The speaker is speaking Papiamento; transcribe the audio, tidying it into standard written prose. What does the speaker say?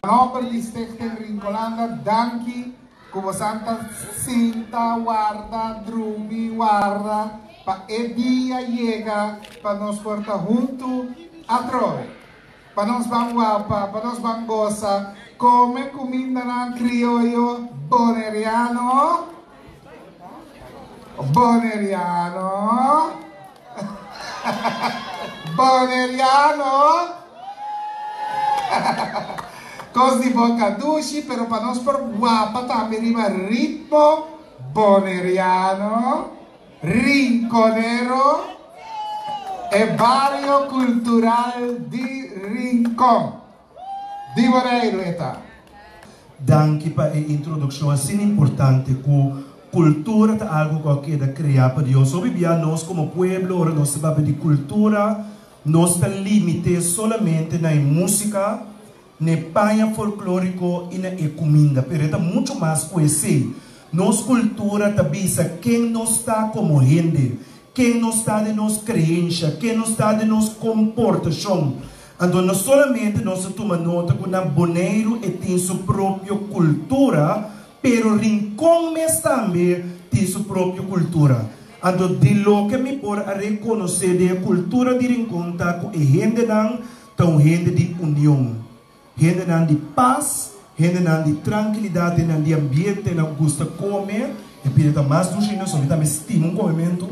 Nòmber di Stichting Rincolanda, danki ku bosan ta sinta warda, drumi warda pa e dia yega pa nos por ta huntu atrobe. Pa nos ban wapa, pa nos ban gosa, kome kumindanan krioyo boneriano, boneriano, boneriano, kos di boka dushi, pero pa nos por wapa tambe riba ritmo boneriano. Rinconero, e bario kultural di Rincon. Di Boneiru e ta. Danki pa e introdukshon asina importante ku kultura ta algu ku a keda kreá pa Dios. Hopi bia nos komo pueblo ora nos ta papia di kultura nos ta limit'é solamente na e músika, Na e paña folklóriko i na e kuminda, pero e ta muchu mas ku esei. Nos kultura ta bisa ken nos ta komo hende, ken nos ta den nos kreensha, ken nos ta den nos komportashon. Anto no solamente nos ta tuma nota ku na Boneiru e tin su propio kultura, pero Rincon mes tambe tin su propio kultura. Anto di loke mi por a rekonosé den e kultura di Rincon ta ku e hendenan Ta un hende di union, hendenan di pas, hendenan di trankilidat, hendenan di ambiente, nan gusta kome, e pida ta mas dushi nos, mi tambe stima un komementu.